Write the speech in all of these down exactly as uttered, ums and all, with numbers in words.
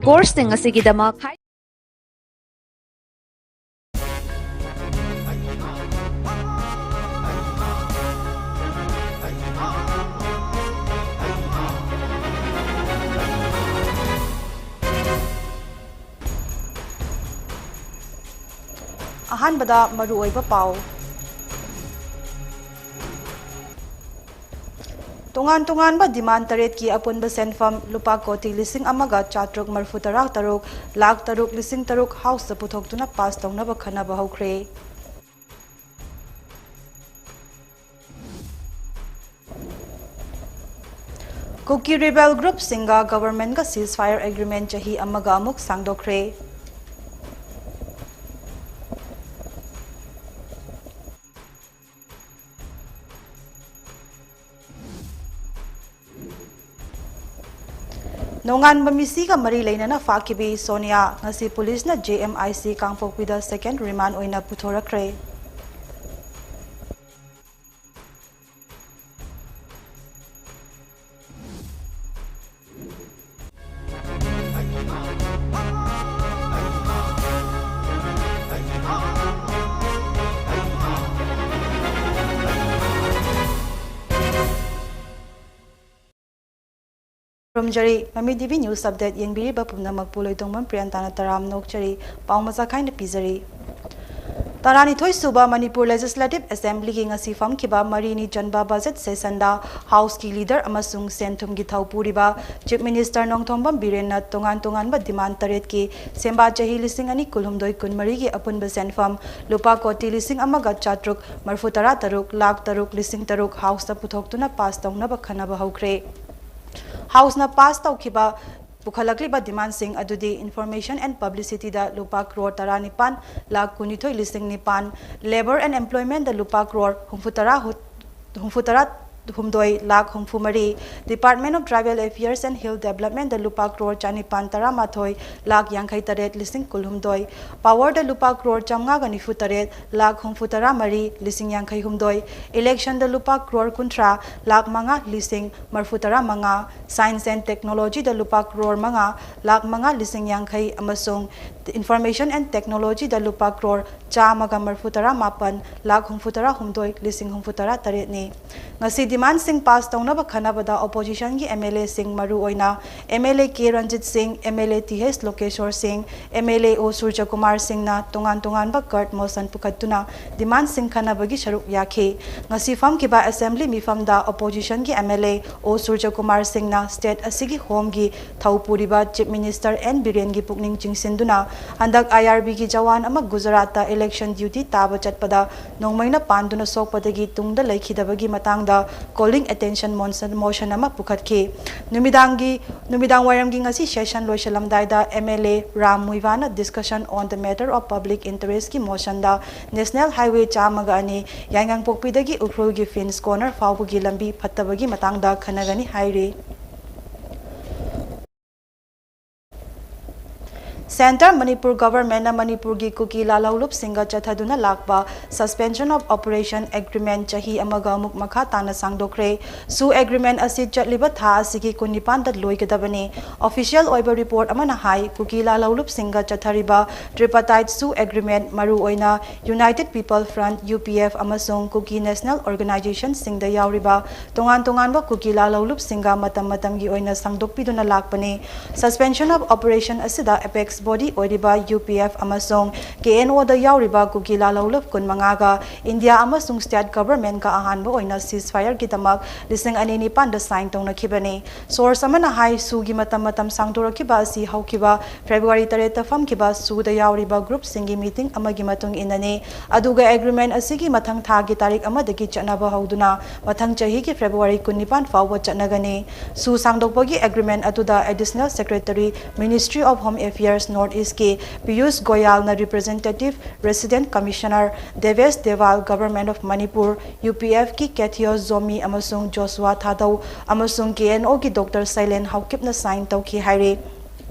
Course ꯁꯤꯡ ꯑꯁꯤꯒꯤꯗꯃꯛ ꯍꯥꯏ- ꯑꯍꯥꯟꯕꯗ ꯃꯔꯨꯑꯣꯏꯕ ꯄꯥꯎ꯫ ꯇꯣꯉꯥꯟ ꯇꯣꯉꯥꯟꯕ demand ꯇꯔꯦꯠꯀꯤ ꯑꯄꯨꯟꯕ ꯁꯦꯟꯐꯝ ꯂꯨꯄꯥ ꯀꯣꯇꯤ ꯂꯤꯁꯤꯡ ꯑꯃꯒ ꯆꯥꯇ꯭ꯔꯨꯛ ꯃꯔꯤꯐꯨ ꯇꯔꯥ ꯇꯔꯨꯛ ꯂꯥꯈ ꯇꯔꯨꯛ ꯂꯤꯁꯤꯡ ꯇꯔꯨꯛ House ꯇ ꯄꯨꯊꯣꯛꯇꯨꯅ pass ꯇꯧꯅꯕ ꯈꯟꯅꯕ ꯍꯧꯈ꯭ꯔꯦ꯫ ꯀꯨꯀꯤ rebel group ꯁꯤꯡꯒ government ꯀ ceasefire agreement ꯆꯍꯤ ꯑꯃꯒ ꯑꯃꯨꯛ ꯁꯥꯡꯗꯣꯛꯈ꯭ꯔꯦ꯫ ꯅꯣꯡꯉꯥꯟꯕ ꯃꯤꯁꯤꯒ ꯃꯔꯤ ꯂꯩꯅꯅ ꯐꯥꯈꯤꯕꯤ ꯁꯣꯅꯤꯌꯥ ꯉꯁꯤ ꯄꯨꯂꯤꯁꯅ J M I C ꯀꯥꯡꯄꯣꯛꯄꯤꯗ second remand ꯑꯣꯏꯅ ꯄꯨꯊꯣꯔꯛꯈ꯭ꯔꯦ꯫ ꯈꯨꯔꯨꯝꯖꯔꯤ꯫ ꯃꯃꯤ T V news update ꯌꯦꯡꯕꯤꯔꯤꯕ ꯄꯨꯝꯅꯃꯛꯄꯨ ꯂꯣꯏꯇꯣꯡꯕꯝ ꯄ꯭ꯔꯤꯌꯥꯟꯇꯥꯅ ꯇꯔꯥꯝꯅ ꯑꯣꯛꯆꯔꯤ꯫ ꯄꯥꯎ ꯃꯆꯥ ꯈꯥꯏꯅ ꯄꯤꯖꯔꯤ꯫ ꯇꯔꯥꯅꯤꯊꯣꯏ ꯁꯨꯕ ꯃꯅꯤꯄꯨꯔ Legislative Assembly ꯒꯤ ꯉꯁꯤ ꯐꯝꯈꯤꯕ ꯃꯔꯤꯅꯤ ꯆꯟꯕ budget session ꯗ House ꯀꯤ leader ꯑꯃꯁꯨꯡ ꯁꯦꯟ ꯊꯨꯝꯒꯤ ꯊꯧ ꯄꯨꯔꯤꯕ Chief Minister ꯅꯣꯡꯊꯣꯝꯕꯝ ꯕꯤꯔꯦꯟꯅ ꯇꯣꯉꯥꯟ ꯇꯣꯉꯥꯟꯕ demand ꯇꯔꯦꯠꯀꯤ ꯁꯦꯝꯕꯥ ꯆꯍꯤ ꯂꯤꯁꯤꯡ ꯑꯅꯤ ꯀꯨꯟꯍꯨꯝꯗꯣꯏ ꯀꯨꯟꯃꯔꯤꯒꯤ ꯑꯄꯨꯟꯕ ꯁꯦꯟꯐꯝ ꯂꯨꯄꯥ ꯀꯣꯇꯤ ꯂꯤꯁꯤꯡ ꯑꯃꯒ ꯆꯥꯇ꯭ꯔꯨꯛ ꯃꯔꯤꯐꯨ ꯇꯔꯥ ꯇꯔꯨꯛ ꯂꯥꯈ ꯇꯔꯨꯛ ꯂꯤꯁꯤꯡ ꯇꯔꯨꯛ House ꯇ ꯄꯨꯊꯣꯛꯇꯨꯅ pass ꯇꯧꯅꯕ ꯈꯟꯅꯕ ꯍꯧꯈ꯭ꯔꯦ꯫ House ꯅ pass ꯇꯧꯈꯤꯕ ꯄꯨꯈꯠꯂꯛꯂꯤꯕ demand ꯁꯤꯡ ꯑꯗꯨꯗꯤ Information and Publicity ꯗ ꯂꯨꯄꯥ ꯀ꯭ꯔꯣꯔ ꯇꯔꯥꯅꯤꯄꯥꯟ ꯂꯥꯈ ꯀꯨꯟꯅꯤꯊꯣꯏ ꯂꯤꯁꯤꯡ ꯅꯤꯄꯥꯟ, Labour and Employment ꯗ ꯂꯨꯄꯥ ꯀ꯭ꯔꯣꯔ ꯍꯨꯝꯐꯨꯇꯔꯥ ꯍꯨ-, ꯍꯨꯝꯐꯨꯇꯔꯥ ꯍꯨꯝꯗꯣꯏ ꯂꯥꯈ ꯍꯨꯝꯐꯨ ꯃꯔꯤ, Department of Tribal Affairs and Hill Development ꯗ ꯂꯨꯄꯥ ꯀ꯭ꯔꯣꯔ ꯆꯥꯅꯤꯄꯥꯟ ꯇꯔꯥꯃꯥꯊꯣꯏ ꯂꯥꯈ ꯌꯥꯡꯈꯩ ꯇꯔꯦꯠ ꯂꯤꯁꯤꯡ ꯀꯨꯟꯍꯨꯝꯗꯣꯏ, Power ꯗ ꯂꯨꯄꯥ ꯀ꯭ꯔꯣꯔ ꯆꯥꯝꯃꯉꯥꯒ ꯅꯤꯐꯨ ꯇꯔꯦꯠ ꯂꯥꯈ ꯍꯨꯝꯐꯨ ꯇꯔꯥ ꯃꯔꯤ ꯂꯤꯁꯤꯡ ꯌꯥꯡꯈꯩ ꯍꯨꯝꯗꯣꯏ, Election ꯗ ꯂꯨꯄꯥ ꯀ꯭ꯔꯣꯔ ꯀꯨꯟꯊ꯭ꯔꯥ ꯂꯥꯈ ꯃꯉꯥ ꯂꯤꯁꯤꯡ ꯃꯔꯐꯨ ꯇꯔꯥ ꯃꯉꯥ, Science and Technology ꯗ ꯂꯨꯄꯥ ꯀ꯭ꯔꯣꯔ ꯃꯉꯥ ꯂꯥꯈ ꯃꯉꯥ ꯂꯤꯁꯤꯡ ꯌꯥꯡꯈꯩ ꯑꯃꯁꯨꯡ Information and Technology ꯗ ꯂꯨꯄꯥ ꯀ꯭ꯔꯣꯔ ꯆꯥꯝꯃꯒ ꯃꯔꯐꯨ ꯇꯔꯥ ꯃꯥꯄꯟ ꯂꯥꯈ ꯍꯨꯝꯐꯨ ꯇꯔꯥ ꯍꯨꯝꯗꯣꯏ ꯂꯤꯁꯤꯡ ꯍꯨꯝꯐꯨ ꯇꯔꯥ ꯇꯔꯦꯠꯅꯤ꯫ ꯉꯁꯤ demand ꯁꯤꯡ pass ꯇꯧꯅꯕ ꯈꯟꯅꯕꯗ opposition ꯒꯤ M L A ꯁꯤꯡ, ꯃꯔꯨꯑꯣꯏꯅ M L A K Ranjit ꯁꯤꯡ, M L A T H ꯂꯣꯀꯦꯁꯣꯔ ꯁꯤꯡ, M L A O ꯁꯨꯔꯖꯀꯨꯃꯥꯔ ꯁꯤꯡꯅ ꯇꯣꯉꯥꯟ ꯇꯣꯉꯥꯟꯕ curt motion ꯄꯨꯈꯠꯇꯨꯅ demand ꯁꯤꯡ ꯈꯟꯅꯕꯒꯤ ꯁꯔꯨꯛ ꯌꯥꯈꯤ꯫ ꯉꯁꯤ ꯐꯝꯈꯤꯕ assembly ꯃꯤꯐꯝꯗ opposition ꯒꯤ M L A O ꯁꯨꯔꯖꯀꯨꯃꯥꯔ ꯁꯤꯡꯅ state ꯑꯁꯤꯒꯤ ꯍꯣꯝꯒꯤ ꯊꯧ ꯄꯨꯔꯤꯕ Chief Minister N ꯕꯤꯔꯦꯟꯒꯤ ꯄꯨꯛꯅꯤꯡ ꯆꯤꯡꯁꯤꯟꯗꯨꯅ ꯍꯟꯗꯛ I R B ꯒꯤ ꯖꯋꯥꯟ ꯑꯃ ꯒꯨꯖꯔꯥꯠꯇ election duty ꯇꯥꯕ ꯆꯠꯄꯗ ꯅꯣꯡꯃꯩꯅ ꯄꯥꯟꯗꯨꯅ ꯁꯣꯛꯄꯗꯒꯤ ꯇꯨꯡꯗ ꯂꯩꯈꯤꯗꯕꯒꯤ ꯃꯇꯥꯡꯗ calling attention motion, motion ꯑꯃ ꯄꯨꯈꯠꯈꯤ꯫ ꯅꯨꯃꯤꯗꯥꯡꯒꯤ, ꯅꯨꯃꯤꯗꯥꯡ ꯋꯥꯏꯔꯝꯒꯤ ꯉꯁꯤ session ꯂꯣꯏꯁꯤꯜꯂꯝꯗꯥꯏꯗ M L A Ram ꯃꯨꯏꯋꯥꯅ discussion on the matter of public interest ꯀꯤ motion ꯗ National Highway ꯆꯥꯝꯃꯒ ꯑꯅꯤ ꯌꯥꯏꯉꯪꯄꯣꯛꯄꯤꯗꯒꯤ ꯎꯈ꯭ꯔꯨꯜꯒꯤ Phin's Corner ꯐꯥꯎꯕꯒꯤ ꯂꯝꯕꯤ ꯐꯠꯇꯕꯒꯤ ꯃꯇꯥꯡꯗ ꯈꯟꯅꯒꯅꯤ ꯍꯥꯏꯔꯤ꯫ Centre ꯃꯅꯤꯄꯨꯔ government ꯅ ꯃꯅꯤꯄꯨꯔꯒꯤ ꯀꯨꯀꯤ ꯂꯥꯜꯍꯧꯂꯨꯞꯁꯤꯡꯒ ꯆꯠꯊꯗꯨꯅ ꯂꯥꯛꯄ Suspension of Operation Agreement ꯆꯍꯤ ꯑꯃꯒ ꯑꯃꯨꯛ ꯃꯈꯥ ꯇꯥꯅ ꯁꯥꯡꯗꯣꯛꯈ꯭ꯔꯦ꯫ SoO agreement ꯑꯁꯤ ꯆꯠꯂꯤꯕ ꯊꯥ ꯑꯁꯤꯒꯤ ꯀꯨꯟꯅꯤꯄꯥꯟꯗ ꯂꯣꯏꯒꯗꯕꯅꯤ꯫ Official ꯑꯣꯏꯕ report ꯑꯃꯅ ꯍꯥꯏ, ꯀꯨꯀꯤ ꯂꯥꯜꯍꯧꯂꯨꯞꯁꯤꯡꯒ ꯆꯠꯊꯔꯤꯕ tripartite SoO agreement, ꯃꯔꯨꯑꯣꯏꯅ United People Front, U P F, ꯑꯃꯁꯨꯡ Kuki National Organization ꯁꯤꯡꯗ ꯌꯥꯎꯔꯤꯕ ꯇꯣꯉꯥꯟ ꯇꯣꯉꯥꯟꯕ ꯀꯨꯀꯤ ꯂꯥꯜꯍꯧꯂꯨꯞꯁꯤꯡꯒ ꯃꯇꯝ ꯃꯇꯝꯒꯤ ꯑꯣꯏꯅ ꯁꯥꯡꯗꯣꯛꯄꯤꯗꯨꯅ ꯂꯥꯛꯄꯅꯤ꯫ Suspension of Operation ꯑꯁꯤꯗ apex body ꯑꯣꯏꯔꯤꯕ U P F ꯑꯃꯁꯨꯡ K N O ꯗ ꯌꯥꯎꯔꯤꯕ ꯀꯨꯀꯤ ꯂꯥꯜꯍꯧꯂꯨꯞ ꯀꯨꯟꯃꯉꯥꯒ India ꯑꯃꯁꯨꯡ state government ꯀ ꯑꯍꯥꯟꯕ ꯑꯣꯏꯅ ceasefire ꯒꯤꯗꯃꯛ ꯂꯤꯁꯤꯡ ꯑꯅꯤ ꯅꯤꯄꯥꯟꯗ sign ꯇꯧꯅꯈꯤꯕꯅꯤ꯫ Source ꯑꯃꯅ ꯍꯥꯏ, SoO ꯒꯤ ꯃꯇꯝ ꯃꯇꯝ ꯁꯥꯡꯗꯣꯔꯛꯈꯤꯕ ꯑꯁꯤ ꯍꯧꯈꯤꯕ February ꯇꯔꯦꯠꯇ ꯐꯝꯈꯤꯕ SoO ꯗ ꯌꯥꯎꯔꯤꯕ group ꯁꯤꯡꯒꯤ meeting ꯑꯃꯒꯤ ꯃꯇꯨꯡ ꯏꯟꯅꯅꯤ꯫ ꯑꯗꯨꯒ agreement ꯑꯁꯤꯒꯤ ꯃꯊꯪ ꯊꯥꯒꯤ ꯇꯥꯔꯤꯛ ꯑꯃꯗꯒꯤ ꯆꯠꯅꯕ ꯍꯧꯗꯨꯅ ꯃꯊꯪ ꯆꯍꯤꯒꯤ February ꯀꯨꯟꯅꯤꯄꯥꯟ ꯐꯥꯎꯕ ꯆꯠꯅꯒꯅꯤ꯫ SoO ꯁꯥꯡꯗꯣꯛꯄꯒꯤ agreement ꯑꯗꯨꯗ Additional Secretary, Ministry of Home Affairs, North East ꯀꯤ ꯄꯤꯌꯨꯁ ꯒꯣꯌꯥꯜꯅ representative resident commissioner, Devesh Deval, Government of Manipur, U P F ꯀꯤ ꯀꯦꯊꯤꯌꯣꯁ ꯖꯣꯃꯤ ꯑꯃꯁꯨꯡ ꯖꯣꯁꯨꯋꯥ ꯊꯥꯗꯧ ꯑꯃꯁꯨꯡ ꯀꯦ ꯑꯦꯟ ꯑꯣꯒꯤ ꯗꯣꯛꯇꯔ ꯁꯩꯂꯦꯟ ꯍꯥꯎꯀꯤꯞꯅ sign ꯇꯧꯈꯤ ꯍꯥꯏꯔꯤ꯫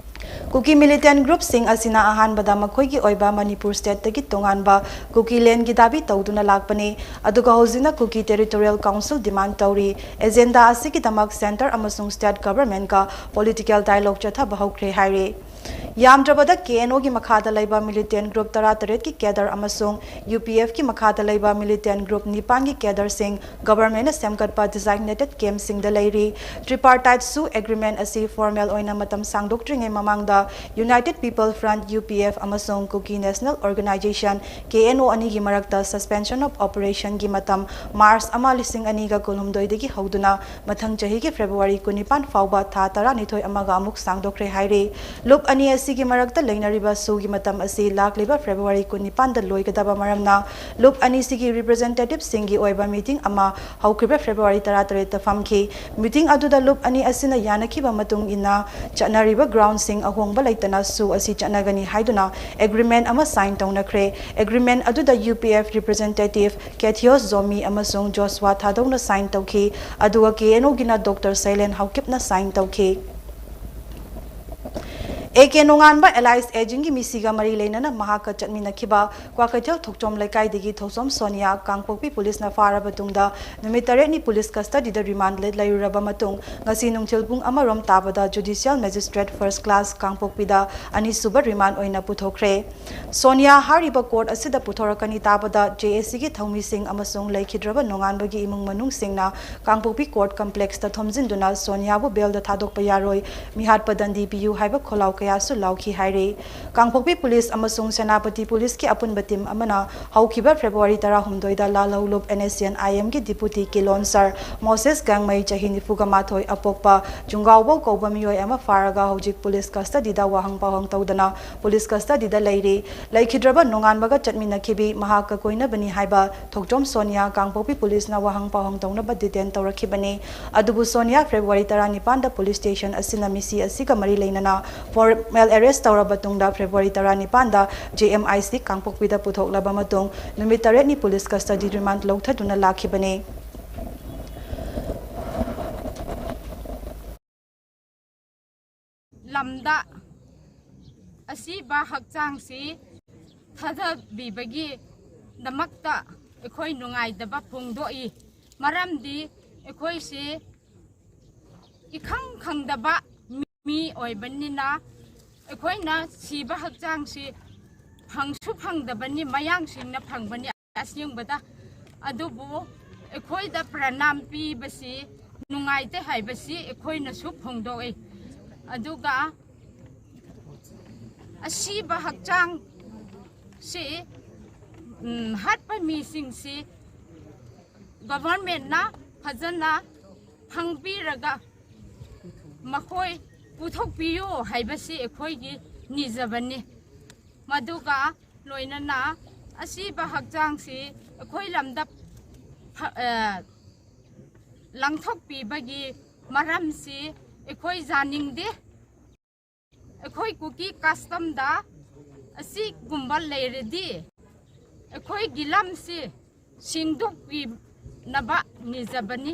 ꯀꯨꯀꯤ militant groupꯁꯤꯡ ꯑꯁꯤꯅ ꯑꯍꯥꯟꯕꯗ ꯃꯈꯣꯏꯒꯤ ꯑꯣꯏꯕ ꯃꯅꯤꯄꯨꯔ stateꯇꯒꯤ ꯇꯣꯉꯥꯟꯕ ꯀꯨꯀꯤꯂꯦꯟꯒꯤ ꯗꯥꯕꯤ ꯇꯧꯗꯨꯅ ꯂꯥꯛꯄꯅꯤ, ꯑꯗꯨꯒ ꯍꯧꯖꯤꯛꯅ Kuki Territorial Council demand ꯇꯧꯔꯤ꯫ Agenda ꯑꯁꯤꯒꯤꯗꯃꯛ centre ꯑꯃꯁꯨꯡ state governmentꯀ political dialogue ꯆꯠꯊꯕ ꯍꯧꯈ꯭ꯔꯦ ꯍꯥꯏꯔꯤ꯫ ꯌꯥꯝꯗ꯭ꯔꯕꯗ ꯀꯦ ꯑꯦꯟ ꯑꯣꯒꯤ ꯃꯈꯥꯗ ꯂꯩꯕ militant group ꯇꯔꯥꯇꯔꯦꯠꯀꯤ cadre ꯑꯃꯁꯨꯡ ꯌꯨ ꯄꯤ ꯑꯦꯐꯀꯤ ꯃꯈꯥꯗ ꯂꯩꯕ militant group ꯅꯤꯄꯥꯟꯒꯤ cadreꯁꯤꯡ governmentꯅ ꯁꯦꯝꯒꯠꯄ designated campꯁꯤꯡꯗ ꯂꯩꯔꯤ꯫ Tripartite ꯁꯨ agreement ꯑꯁꯤ formal ꯑꯣꯏꯅ ꯃꯇꯝ ꯁꯥꯡꯗꯣꯛꯇ꯭ꯔꯤꯉꯩ ꯃꯃꯥꯡꯗ United People Front, U P F, ꯑꯃꯁꯨꯡ Kuki National Organisation, K N O, ꯑꯅꯤꯒꯤ ꯃꯔꯛꯇ suspension of operationꯒꯤ ꯃꯇꯝ March ꯑꯃ, ꯂꯤꯁꯤꯡ ꯑꯅꯤꯒ ꯀꯨꯟꯍꯨꯝꯗꯣꯏꯗꯒꯤ ꯍꯧꯗꯨꯅ ꯃꯊꯪ ꯆꯍꯤꯒꯤ February ꯀꯨꯟꯅꯤꯄꯥꯟ ꯐꯥꯎꯕ ꯊꯥ ꯇꯔꯥꯅꯤꯊꯣꯏ ꯑꯃꯒ ꯑꯃꯨꯛ ꯁꯥꯡꯗꯣꯛꯈ꯭ꯔꯦ ꯍꯥꯏꯔꯤ꯫ ꯂꯨꯞ ꯑꯅꯤ ꯑꯁꯤꯒꯤ ꯃꯔꯛꯇ ꯂꯩꯅꯔꯤꯕ ꯁꯨꯒꯤ ꯃꯇꯝ ꯑꯁꯤ ꯂꯥꯛꯂꯤꯕ February ꯀꯨꯟꯅꯤꯄꯥꯟꯗ ꯂꯣꯏꯒꯗꯕ ꯃꯔꯝꯅ ꯂꯨꯞ ꯑꯅꯤꯁꯤꯒꯤ representativeꯁꯤꯡꯒꯤ ꯑꯣꯏꯕ meeting ꯑꯃ ꯍꯧꯈꯤꯕ February ꯇꯔꯥꯇꯔꯦꯠꯇ ꯐꯝꯈꯤ꯫ Meeting ꯑꯗꯨꯗ ꯂꯨꯞ ꯑꯅꯤ ꯑꯁꯤꯅ ꯌꯥꯅꯈꯤꯕ ꯃꯇꯨꯡ ꯏꯟꯅ ꯆꯠꯅꯔꯤꯕ groundꯁꯤꯡ ꯑꯍꯣꯡꯕ ꯂꯩꯇꯅ ꯁꯨ ꯑꯁꯤ ꯆꯠꯅꯒꯅꯤ ꯍꯥꯏꯗꯨꯅ agreement ꯑꯃ sign ꯇꯧꯅꯈ꯭ꯔꯦ꯫ Agreement ꯑꯗꯨꯗ U P F representative Kethios Zomi ꯑꯃꯁꯨꯡ ꯖꯣꯁꯋꯥ ꯊꯥꯗꯧꯅ sign ꯇꯧꯈꯤ, ꯑꯗꯨꯒ ꯀꯦ ꯑꯦꯟ ꯑꯣꯒꯤꯅ ꯗꯣꯛꯇꯔ ꯁꯩꯂꯦꯟ ꯍꯥꯎꯀꯤꯞꯅ sign ꯇꯧꯈꯤ꯫ ꯑꯦ ꯀꯦ ꯅꯣꯡꯉꯥꯟꯕ alias Agingꯒꯤ ꯃꯤꯁꯤꯒ ꯃꯔꯤ ꯂꯩꯅꯅ ꯃꯍꯥꯛꯀ ꯆꯠꯃꯤꯟꯅꯈꯤꯕ ꯀ꯭ꯋꯥꯀꯩꯊꯦꯜ ꯊꯣꯛꯆꯣꯝ ꯂꯩꯀꯥꯏꯗꯒꯤ ꯊꯣꯛꯆꯣꯝ ꯁꯣꯅꯤꯌꯥ ꯀꯥꯡꯄꯣꯛꯄꯤ ꯄꯨꯂꯤꯁꯅ ꯐꯥꯔꯕ ꯇꯨꯡꯗ ꯅꯨꯃꯤꯠ ꯇꯔꯦꯠꯅꯤ ꯄꯨꯂꯤꯁ custody ꯗ remand ꯗ ꯂꯩꯔꯨꯔꯕ ꯃꯇꯨꯡ ꯉꯁꯤ ꯅꯨꯡꯊꯤꯜ ꯄꯨꯡ ꯑꯃꯔꯣꯝ ꯇꯥꯕꯗ Judicial Magistrate First Class ꯀꯥꯡꯄꯣꯛꯄꯤꯗ ꯑꯅꯤꯁꯨꯕ remand ꯑꯣꯏꯅ ꯄꯨꯊꯣꯛꯈ꯭ꯔꯦ꯫ ꯁꯣꯅꯤꯌꯥ ꯍꯥꯏꯔꯤꯕ court ꯑꯁꯤꯗ ꯄꯨꯊꯣꯔꯛꯀꯅꯤ ꯇꯥꯕꯗ ꯖꯦ ꯑꯦ ꯁꯤꯒꯤ ꯊꯧꯃꯤꯁꯤꯡ ꯑꯃꯁꯨꯡ ꯂꯩꯈꯤꯗ꯭ꯔꯕ ꯅꯣꯡꯉꯥꯟꯕꯒꯤ ꯏꯃꯨꯡ ꯃꯅꯨꯡꯁꯤꯡꯅ ꯀꯥꯡꯄꯣꯛꯄꯤ court complex ꯇ ꯊꯣꯝꯖꯤꯟꯗꯨꯅ ꯁꯣꯅꯤꯌꯥꯕꯨ bail ꯗ ꯊꯥꯗꯣꯛꯄ ꯌꯥꯔꯣꯏ, ꯃꯤꯍꯥꯠꯄ ꯗꯟꯗꯤ ꯄꯤꯌꯨ ꯍꯥꯏꯕ ꯈꯣꯜꯂꯥꯎ ꯀꯌꯥꯁꯨ ꯂꯥꯎꯈꯤ ꯍꯥꯏꯔꯤ꯫ ꯀꯥꯡꯄꯣꯛꯄꯤ ꯄꯨꯂꯤꯁ ꯑꯃꯁꯨꯡ ꯁꯦꯅꯥꯄꯇꯤ ꯄꯨꯂꯤꯁꯀꯤ ꯑꯄꯨꯟꯕ team ꯑꯃꯅ ꯍꯧꯈꯤꯕ February ꯇꯔꯥꯍꯨꯝꯗꯣꯏꯗ ꯂꯥꯜꯍꯧꯂꯨꯞ N S C N I M ꯒꯤ deputy ꯀꯤꯂꯣꯟ sir ꯃꯣꯁꯦꯁ ꯒꯥꯡꯃꯩ, ꯆꯍꯤ ꯅꯤꯐꯨꯒ ꯃꯥꯊꯣꯏ ꯑꯄꯣꯛꯄ ꯖꯨꯡꯒꯥꯎꯕꯧ ꯀꯧꯕ ꯃꯤꯑꯣꯏ ꯑꯃ ꯐꯥꯔꯒ ꯍꯧꯖꯤꯛ ꯄꯨꯂꯤꯁ custody ꯗ ꯋꯥꯍꯪ ꯄꯥꯎꯍꯪ ꯇꯧꯗꯅ ꯄꯨꯂꯤꯁ custody ꯗ ꯂꯩꯔꯤ꯫ ꯂꯩꯈꯤꯗ꯭ꯔꯕ ꯅꯣꯡꯉꯥꯟꯕꯒ ꯆꯠꯃꯤꯟꯅꯈꯤꯕꯤ ꯃꯍꯥꯛꯀ ꯀꯣꯏꯅꯕꯅꯤ ꯍꯥꯏꯕ ꯊꯣꯛꯆꯣꯝ ꯁꯣꯅꯤꯌꯥ ꯀꯥꯡꯄꯣꯛꯄꯤ ꯄꯨꯂꯤꯁꯅ ꯋꯥꯍꯪ ꯄꯥꯎꯍꯪ ꯇꯧꯅꯕ detain ꯇꯧꯔꯛꯈꯤꯕꯅꯤ꯫ ꯑꯗꯨꯕꯨ ꯁꯣꯅꯤꯌꯥ February ꯇꯔꯥꯅꯤꯄꯥꯟꯗ ꯄꯨꯂꯤꯁ station ꯑꯁꯤꯅ ꯃꯤꯁꯤ ꯑꯁꯤꯒ ꯃꯔꯤ ꯂꯩꯅꯅ ꯃꯦꯜ ꯑꯦꯔꯦꯁ ꯇꯧꯔꯕ ꯇꯨꯡꯗ ꯐꯦꯕ꯭ꯔꯨꯋꯥꯔꯤ ꯇꯔꯥꯅꯤꯄꯥꯟꯗ ꯖꯦ ꯑꯦꯝ ꯑꯥꯏ ꯁꯤ ꯀꯥꯡꯄꯣꯛꯄꯤꯗ ꯄꯨꯊꯣꯛꯂꯕ ꯃꯇꯨꯡ ꯅꯨꯃꯤꯠ ꯇꯔꯦꯠꯅꯤ ꯄꯨꯂꯤꯁ ꯀꯁꯇꯗꯤ ꯔꯤꯃꯥꯟꯗ ꯂꯧꯊꯗꯨꯅ ꯂꯥꯛꯈꯤꯕꯅꯤ꯫ ꯂꯝꯗ ꯑꯁꯤꯕ ꯍꯛꯆꯥꯡꯁꯤ ꯊꯥꯗꯕꯤꯕꯒꯤꯗꯃꯛꯇ ꯑꯩꯈꯣꯏ ꯅꯨꯡꯉꯥꯏꯇꯕ ꯐꯣꯡꯗꯣꯛꯏ꯫ ꯃꯔꯝꯗꯤ ꯑꯩꯈꯣꯏꯁꯤ ꯏꯈꯪ ꯈꯪꯗꯕ ꯃꯤ ꯑꯣꯏꯕꯅꯤꯅ ꯑꯩꯈꯣꯏꯅ ꯁꯤꯕ ꯍꯛꯆꯥꯡꯁꯤ ꯐꯪꯁꯨ ꯐꯪꯗꯕꯅꯤ, ꯃꯌꯥꯡꯁꯤꯡꯅ ꯐꯪꯕꯅꯤ꯫ ꯑꯁꯦꯡꯕꯗ꯫ ꯑꯗꯨꯕꯨ ꯑꯩꯈꯣꯏꯗ ꯄ꯭ꯔꯅꯥꯝ ꯄꯤꯕꯁꯤ ꯅꯨꯡꯉꯥꯏꯇꯦ ꯍꯥꯏꯕꯁꯤ ꯑꯩꯈꯣꯏꯅꯁꯨ ꯐꯣꯡꯗꯣꯛꯏ꯫ ꯑꯗꯨꯒ ꯑꯁꯤꯕ ꯍꯛꯆꯥꯡꯁꯤ, ꯎꯝ, ꯍꯥꯠꯄ ꯃꯤꯁꯤꯡꯁꯤ ꯒꯣꯚꯔꯟꯃꯦꯟꯠꯅ ꯐꯖꯅ ꯈꯪꯕꯤꯔꯒ ꯃꯈꯣꯏ ꯄꯨꯊꯣꯛꯄꯤꯌꯨ ꯍꯥꯏꯕꯁꯤ ꯑꯩꯈꯣꯏꯒꯤ ꯅꯤꯖꯕꯅꯤ꯫ ꯃꯗꯨꯒ ꯂꯣꯏꯅꯅ ꯑꯁꯤꯕ ꯍꯛꯆꯥꯡꯁꯤ ꯑꯩꯈꯣꯏ ꯂꯝꯗ ꯐ-, ꯑ, ꯂꯪꯊꯣꯛꯄꯤꯕꯒꯤ ꯃꯔꯝꯁꯤ ꯑꯩꯈꯣꯏ ꯌꯥꯅꯤꯡꯗꯦ꯫ ꯑꯩꯈꯣꯏ ꯀꯨꯀꯤ ꯀꯁꯇꯝꯗ ꯑꯁꯤꯒꯨꯝꯕ ꯂꯩꯔꯗꯤ ꯑꯩꯈꯣꯏꯒꯤ ꯂꯝꯁꯤ ꯁꯦꯡꯗꯣꯛꯄꯤꯅꯕ ꯅꯤꯖꯕꯅꯤ꯫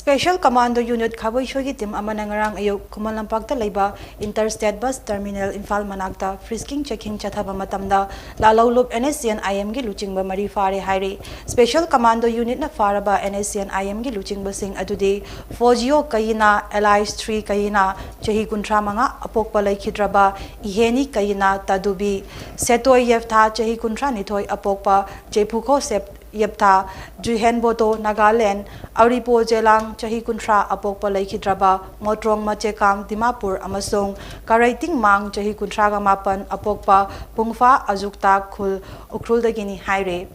Special Commando Unit ꯈꯥꯕꯩꯁꯣꯏꯒꯤ team ꯑꯃꯅ ꯉꯔꯥꯡ ꯑꯌꯨꯛ ꯈꯨꯃꯟ ꯂꯝꯄꯥꯛꯇ ꯂꯩꯕ Interstate Bus Terminal ꯏꯝꯐꯥꯜ ꯃꯅꯥꯛꯇ frisking checking ꯆꯠꯊꯕ ꯃꯇꯝꯗ ꯂꯥꯂꯧꯂꯨꯞ N S C N I M ꯒꯤ ꯂꯨꯆꯤꯡꯕ ꯃꯔꯤ ꯐꯥꯔꯦ ꯍꯥꯏꯔꯤ꯫ Special Commando Unit ꯅ ꯐꯥꯔꯕ N S C N I M ꯒꯤ ꯂꯨꯆꯤꯡꯕꯁꯤꯡ ꯑꯗꯨꯗꯤ ꯐꯣꯖꯤꯌꯣ ꯀꯌꯤꯅꯥ alias ꯊ꯭ꯔꯤ ꯀꯌꯤꯅꯥ, ꯆꯍꯤ ꯀꯨꯟꯊ꯭ꯔꯥ ꯃꯉꯥ, ꯑꯄꯣꯛꯄ ꯂꯩꯈꯤꯗ꯭ꯔꯕ ꯏꯍꯦꯅꯤ ꯀꯌꯤꯅꯥ ꯇꯗꯨꯕꯤ, ꯁꯦꯇꯣꯏ ꯌꯦꯐꯊꯥ, ꯆꯍꯤ ꯀꯨꯟꯊ꯭ꯔꯥ ꯅꯤꯊꯣꯏ, ꯑꯄꯣꯛꯄ ꯖꯦꯐꯨꯈꯣ ꯁꯦꯞ ꯌꯦꯞꯊꯥ, ꯖꯨꯏꯍꯦꯟꯕꯣꯇꯣ, ꯅꯥꯒꯥꯂꯦꯟ, ꯑꯔꯤꯄꯣ ꯖꯦꯂꯥꯡ, ꯆꯍꯤ ꯀꯨꯟꯊ꯭ꯔꯥ, ꯑꯄꯣꯛꯄ ꯂꯩꯈꯤꯗ꯭ꯔꯕ ꯃꯣꯇ꯭ꯔꯣꯡ ꯃꯆꯦꯀꯥꯡ, ꯗꯤꯃꯥꯄꯨꯔ, ꯑꯃꯁꯨꯡ ꯀꯔꯩꯇꯤꯡ ꯃꯥꯡ, ꯆꯍꯤ ꯀꯨꯟꯊ꯭ꯔꯥꯒ ꯃꯥꯄꯟ, ꯑꯄꯣꯛꯄ ꯄꯨꯡꯐꯥ ꯑꯖꯨꯛꯇꯥ ꯈꯨꯜ, ꯎꯈ꯭ꯔꯨꯜꯗꯒꯤꯅꯤ ꯍꯥꯏꯔꯦ꯫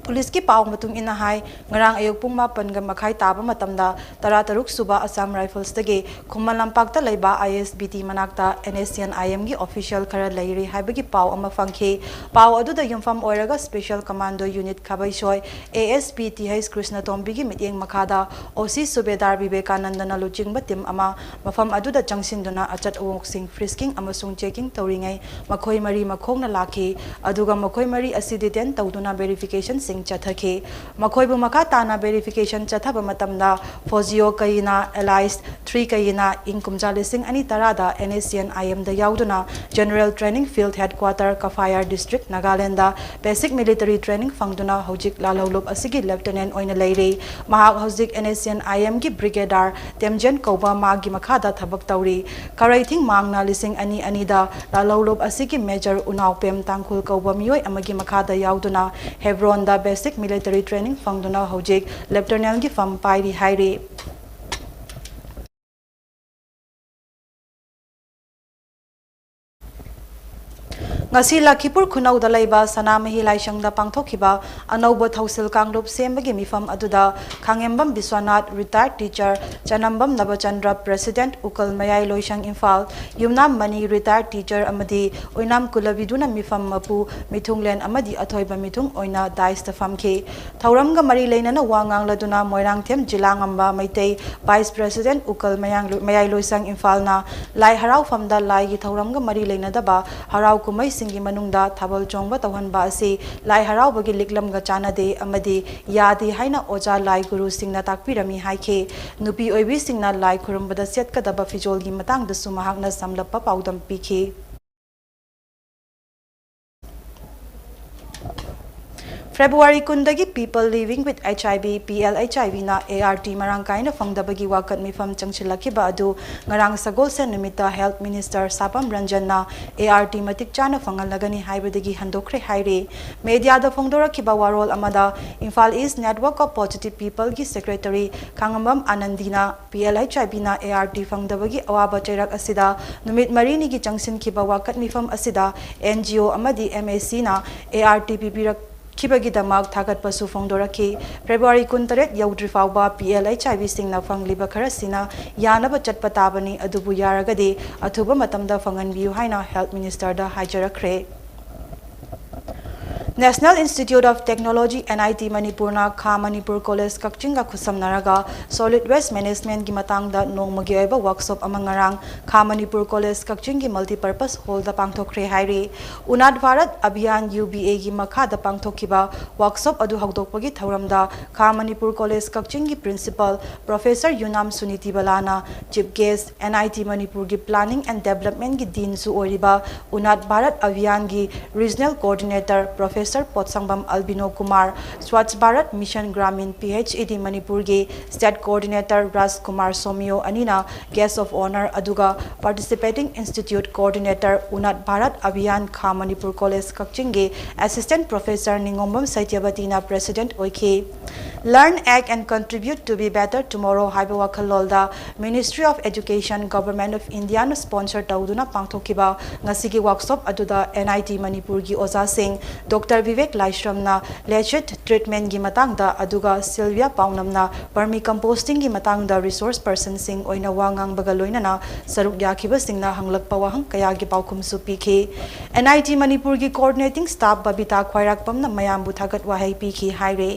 ꯄꯨꯂꯤꯁꯀꯤ ꯄꯥꯎ ꯃꯇꯨꯡ ꯏꯟꯅ ꯍꯥꯏ, ꯉꯔꯥꯡ ꯑꯌꯨꯛ ꯄꯨꯡ ꯃꯥꯄꯟꯒ ꯃꯈꯥꯏ ꯇꯥꯕ ꯃꯇꯝꯗ ꯇꯔꯥꯇꯔꯨꯛ ꯁꯨꯕ ꯑꯁꯥꯝ ꯔꯥꯏꯐꯜꯁꯇꯒꯤ ꯈꯨꯃꯟ ꯂꯝꯄꯥꯛꯇ ꯂꯩꯕ I S B T ꯃꯅꯥꯛꯇ N S C N I M ꯒꯤ official ꯈꯔ ꯂꯩꯔꯤ ꯍꯥꯏꯕꯒꯤ ꯄꯥꯎ ꯑꯃ ꯐꯪꯈꯤ꯫ ꯄꯥꯎ ꯑꯗꯨꯗ ꯌꯨꯝꯐꯝ ꯑꯣꯏꯔꯒ Special Commando Unit ꯈꯥꯕꯩꯁꯣꯏ A S P T H ꯀ꯭ꯔꯤꯁꯅꯇꯣꯝꯕꯤꯒꯤ ꯃꯤꯠꯌꯦꯡ ꯃꯈꯥꯗ O C ꯁꯨꯕꯦꯗꯥꯔ ꯕꯤꯕꯦꯀꯥꯅꯟꯗꯅ ꯂꯨꯆꯤꯡꯕ team ꯑꯃ ꯃꯐꯝ ꯑꯗꯨꯗ ꯆꯪꯁꯤꯟꯗꯨꯅ ꯑꯆꯠ ꯑꯋꯣꯛꯁꯤꯡ frisking ꯑꯃꯁꯨꯡ checking ꯇꯧꯔꯤꯉꯩ ꯃꯈꯣꯏ ꯃꯔꯤ ꯃꯈꯣꯡꯅ ꯂꯥꯛꯈꯤ꯫ ꯑꯗꯨꯒ ꯃꯈꯣꯏ ꯃꯔꯤ ꯑꯁꯤ detain ꯇꯧꯗꯨꯅ verificationꯁꯤꯡ ꯆꯠꯊꯈꯤ꯫ ꯃꯈꯣꯏꯕꯨ ꯃꯈꯥ ꯇꯥꯅ verification ꯆꯠꯊꯕ ꯃꯇꯝꯗ ꯐꯣꯖꯤꯌꯣ ꯀꯌꯤꯅꯥ alias ꯊ꯭ꯔꯤ ꯀꯌꯤꯅꯥ ꯏꯪ ꯀꯨꯝꯖꯥ ꯂꯤꯁꯤꯡ ꯑꯅꯤ ꯇꯔꯥꯗ N S C N I M the ꯌꯥꯎꯗꯨꯅ General Training Field Headquarter, ꯀꯐꯥꯌꯥꯔ District, Nagaland basic military training ꯐꯪꯗꯨꯅ ꯍꯧꯖꯤꯛ ꯂꯥꯂꯧꯂꯨꯞ ꯑꯁꯤꯒꯤ lieutenant ꯑꯣꯏꯅ ꯂꯩꯔꯤ꯫ ꯃꯍꯥꯛ ꯍꯧꯖꯤꯛ N S C N I M ꯒꯤ brigadier ꯇꯦꯝꯖꯦꯟ ꯀꯧꯕ ꯃꯥꯒꯤ ꯃꯈꯥꯗ ꯊꯕꯛ ꯇꯧꯔꯤ꯫ ꯀꯔꯩꯊꯤꯡ ꯃꯥꯡꯅ ꯂꯤꯁꯤꯡ ꯑꯅꯤ ꯑꯅꯤꯗ ꯂꯥꯂꯧꯂꯨꯞ ꯑꯁꯤꯒꯤ Major ꯎꯅꯥꯎꯄꯦꯝ ꯇꯥꯡꯈꯨꯜ ꯀꯧꯕ ꯃꯤꯑꯣꯏ ꯑꯃꯒꯤ ꯃꯈꯥꯗ ꯌꯥꯎꯗꯨꯅ ꯍꯦꯕ꯭ꯔꯣꯟꯗ basic military training ꯐꯪꯗꯨꯅ ꯍꯧꯖꯤꯛ lieutenantꯒꯤ ꯐꯝ ꯄꯥꯏꯔꯤ ꯍꯥꯏꯔꯤ꯫ ꯉꯁꯤ ꯂꯈꯤꯄꯨꯔ ꯈꯨꯅꯧꯗ ꯂꯩꯕ ꯁꯅꯥꯃꯍꯤ ꯂꯥꯏꯁꯪꯗ ꯄꯥꯡꯊꯣꯛꯈꯤꯕ ꯑꯅꯧꯕ ꯊꯧꯁꯤꯜ ꯀꯥꯡꯂꯨꯞ ꯁꯦꯝꯕꯒꯤ ꯃꯤꯐꯝ ꯑꯗꯨꯗ ꯈꯥꯉꯦꯝꯕꯝ ꯕꯤꯁ꯭ꯋꯥꯅꯥꯊ, retired teacher, ꯆꯅꯝꯕꯝ ꯅꯕꯆꯟꯗ꯭ꯔ, president, ꯎꯀꯜ ꯃꯌꯥꯏ ꯂꯣꯏꯁꯪ ꯏꯝꯐꯥꯜ, ꯌꯨꯝꯅꯥꯝ ꯃꯅꯤ, retired teacher, ꯑꯃꯗꯤ ꯎꯏꯅꯥꯝ ꯀꯨꯂꯕꯤꯗꯨꯅ ꯃꯤꯐꯝ ꯃꯄꯨ, ꯃꯤꯊꯨꯡꯂꯦꯟ ꯑꯃꯗꯤ ꯑꯊꯣꯏꯕ ꯃꯤꯊꯨꯡ ꯑꯣꯏꯅ dais ꯇ ꯐꯝꯈꯤ꯫ ꯊꯧꯔꯝꯒ ꯃꯔꯤ ꯂꯩꯅꯅ ꯋꯥ ꯉꯥꯡꯂꯗꯨꯅ ꯃꯣꯏꯔꯥꯡꯊꯦꯝ ꯖꯤꯂꯥꯉꯝꯕ ꯃꯩꯇꯩ, vice president, ꯎꯀꯜ ꯃꯌꯥꯡ-, ꯃꯌꯥꯏ ꯂꯣꯏꯁꯪ ꯏꯝꯐꯥꯜꯅ ꯂꯥꯏ ꯍꯔꯥꯎꯐꯝꯗ ꯂꯥꯏꯒꯤ ꯊꯧꯔꯝꯒ ꯃꯔꯤ ꯂꯩꯅꯗꯕ ꯍꯔꯥꯎ ꯀꯨꯝꯍꯩꯁꯤꯡ ꯒꯤ ꯃꯅꯨꯡꯗ ꯊꯥꯕꯜ ꯆꯣꯡꯕ ꯇꯧꯍꯟꯕ ꯑꯁꯤ ꯂꯥꯏ ꯍꯔꯥꯎꯕꯒꯤ ꯂꯤꯛꯂꯝꯒ ꯆꯥꯟꯅꯗꯦ ꯑꯃꯗꯤ ꯌꯥꯗꯦ ꯍꯥꯏꯅ ꯑꯣꯖꯥ ꯂꯥꯏ ꯒꯨꯔꯨꯁꯤꯡꯅ ꯇꯥꯛꯄꯤꯔꯝꯃꯤ ꯍꯥꯏꯈꯤ꯫ ꯅꯨꯄꯤ ꯑꯣꯏꯕꯤꯁꯤꯡꯅ ꯂꯥꯏ ꯈꯨꯔꯨꯝꯕꯗ ꯁꯦꯠꯀꯗꯕ ꯐꯤꯖꯣꯜꯒꯤ ꯃꯇꯥꯡꯗꯁꯨ ꯃꯍꯥꯛꯅ ꯁꯝꯂꯞꯄ ꯄꯥꯎꯗꯝ ꯄꯤꯈꯤ꯫ ꯐꯦꯕ꯭ꯔꯨꯋꯥꯔꯤ ꯀꯨꯟꯗꯒꯤ People Living with H I V, P L H I V ꯅ A R T ꯃꯔꯥꯡ ꯀꯥꯏꯅ ꯐꯪꯗꯕꯒꯤ ꯋꯥꯀꯠ ꯃꯤꯐꯝ ꯆꯪꯁꯤꯜꯂꯛꯈꯤꯕ ꯑꯗꯨ ꯉꯔꯥꯡ ꯁꯒꯣꯜꯁꯦꯟ ꯅꯨꯃꯤꯠꯇ Health Minister ꯁꯥꯄꯝ ꯔꯟꯖꯟꯅ A R T ꯃꯇꯤꯛ ꯆꯥꯅ ꯐꯪꯍꯜꯂꯒꯅꯤ ꯍꯥꯏꯕꯗꯒꯤ ꯍꯟꯗꯣꯛꯈ꯭ꯔꯦ ꯍꯥꯏꯔꯤ꯫ ꯃꯦꯗꯤꯌꯥꯗ ꯐꯣꯡꯗꯣꯔꯛꯈꯤꯕ ꯋꯥꯔꯣꯜ ꯑꯃꯗ Imphal East Network of Positive People ꯒꯤ Secretary ꯈꯥꯉꯝꯕꯝ ꯑꯥꯅꯟꯗꯤꯅ P L H I V ꯅ A R T ꯐꯪꯗꯕꯒꯤ ꯑꯋꯥꯕ ꯆꯩꯔꯛ ꯑꯁꯤꯗ ꯅꯨꯃꯤꯠ ꯃꯔꯤꯅꯤꯒꯤ ꯆꯪꯁꯤꯟꯈꯤꯕ ꯋꯥꯀꯠ ꯃꯤꯐꯝ ꯑꯁꯤꯗ N G O ꯑꯃꯗꯤ M A C ꯅ A R T ꯄꯤꯕꯤꯔꯛꯈꯤꯕꯒꯤꯗꯃꯛ ꯊꯥꯒꯠꯄꯁꯨ ꯐꯣꯡꯗꯣꯔꯛꯈꯤ꯫ ꯐꯦꯕ꯭ꯔꯨꯋꯥꯔꯤ ꯀꯨꯟꯇꯔꯦꯠ ꯌꯧꯗ꯭ꯔꯤ ꯐꯥꯎꯕ P L H I V ꯁꯤꯡꯅ ꯐꯪꯂꯤꯕ ꯈꯔꯁꯤꯅ ꯌꯥꯅꯕ ꯆꯠꯄ ꯇꯥꯕꯅꯤ, ꯑꯗꯨꯕꯨ ꯌꯥꯔꯒꯗꯤ ꯑꯊꯨꯕ ꯃꯇꯝꯗ ꯐꯪꯍꯟꯕꯤꯌꯨ ꯍꯥꯏꯅ Health Minister the ꯍꯥꯏꯖꯔꯛꯈ꯭ꯔꯦ꯫ National Institute of Technology, N I T ꯃꯅꯤꯄꯨꯔꯅ ꯈꯥ ꯃꯅꯤꯄꯨꯔ ꯀꯣꯂꯦꯖ ꯀꯛꯆꯤꯡꯒ ꯈꯨꯠꯁꯝꯅꯔꯒ solid waste management ꯒꯤ ꯃꯇꯥꯡꯗ ꯅꯣꯡꯃꯒꯤ ꯑꯣꯏꯕ workshop ꯑꯃ ꯉꯔꯥꯡ ꯈꯥ ꯃꯅꯤꯄꯨꯔ ꯀꯣꯂꯦꯖ ꯀꯛꯆꯤꯡꯒꯤ multipurpose hall ꯗ ꯄꯥꯡꯊꯣꯛꯈ꯭ꯔꯦ ꯍꯥꯏꯔꯤ꯫ Unat Bharat Abhiyan, U B A ꯒꯤ ꯃꯈꯥꯗ ꯄꯥꯡꯊꯣꯛꯈꯤꯕ workshop ꯑꯗꯨ ꯍꯧꯗꯣꯛꯄꯒꯤ ꯊꯧꯔꯝꯗ ꯈꯥ ꯃꯅꯤꯄꯨꯔ ꯀꯣꯂꯦꯖ ꯀꯛꯆꯤꯡꯒꯤ Principal Professor ꯌꯨꯅꯥꯝ Suniti ꯕꯂꯥꯅ Chief Guest, N I T ꯃꯅꯤꯄꯨꯔꯒꯤ Planning and Development ꯒꯤ Dean ꯁꯨ ꯑꯣꯏꯔꯤꯕ Unat Bharat Abhiyan ꯒꯤ Regional Coordinator Professor ꯄꯣꯠꯁꯪꯕꯝ ꯑꯜꯕꯤꯅꯣ Kumar, Swachh Bharat Mission Gramin, P H E D ꯃꯅꯤꯄꯨꯔꯒꯤ State Coordinator ꯔꯥꯖ ꯀꯨꯃꯥꯔ ꯁꯣꯃꯤꯌꯣ ꯑꯅꯤꯅ Guest of Honour, ꯑꯗꯨꯒ Participating Institute Coordinator Unat Bharat Abhiyan ꯈꯥ Manipur college ꯀꯛꯆꯤꯡꯒꯤ Assistant Professor ꯅꯤꯉꯣꯝꯕꯝ ꯁꯇ꯭ꯌꯕꯇꯤꯅ President ꯑꯣꯏꯈꯤ꯫ Learn, act and contribute to be better tomorrow ꯍꯥꯏꯕ ꯋꯥꯈꯜꯂꯣꯟꯗ Ministry of Education, Government of India ꯅ sponsor ꯇꯧꯗꯨꯅ ꯄꯥꯡꯊꯣꯛꯈꯤꯕ ꯉꯁꯤꯒꯤ workshop ꯑꯗꯨꯗ N I T ꯃꯅꯤꯄꯨꯔꯒꯤ ꯑꯣꯖꯥꯁꯤꯡ ꯗꯣꯛꯇꯔ ꯚꯤꯕꯦꯛ ꯂꯥꯏꯁ꯭ꯔꯝꯅ leachate treatment ꯒꯤ ꯃꯇꯥꯡꯗ, ꯑꯗꯨꯒ ꯁꯤꯜꯚꯤꯌꯥ ꯄꯥꯎꯅꯝꯅ vermicomposting ꯒꯤ ꯃꯇꯥꯡꯗ resource person ꯁꯤꯡ ꯑꯣꯏꯅ ꯋꯥ ꯉꯥꯡꯕꯒ ꯂꯣꯏꯅꯅ ꯁꯔꯨꯛ ꯌꯥꯈꯤꯕꯁꯤꯡꯅ ꯍꯪꯂꯛꯄ ꯋꯥꯍꯪ ꯀꯌꯥꯒꯤ ꯄꯥꯎꯈꯨꯝꯁꯨ ꯄꯤꯈꯤ꯫ N I T ꯃꯅꯤꯄꯨꯔꯒꯤ Coordinating Staff ꯕꯕꯤꯇꯥ ꯈ꯭ꯋꯥꯏꯔꯥꯛꯄꯝꯅ ꯃꯌꯥꯝꯕꯨ ꯊꯥꯒꯠ ꯋꯥꯍꯩ ꯄꯤꯈꯤ ꯍꯥꯏꯔꯤ꯫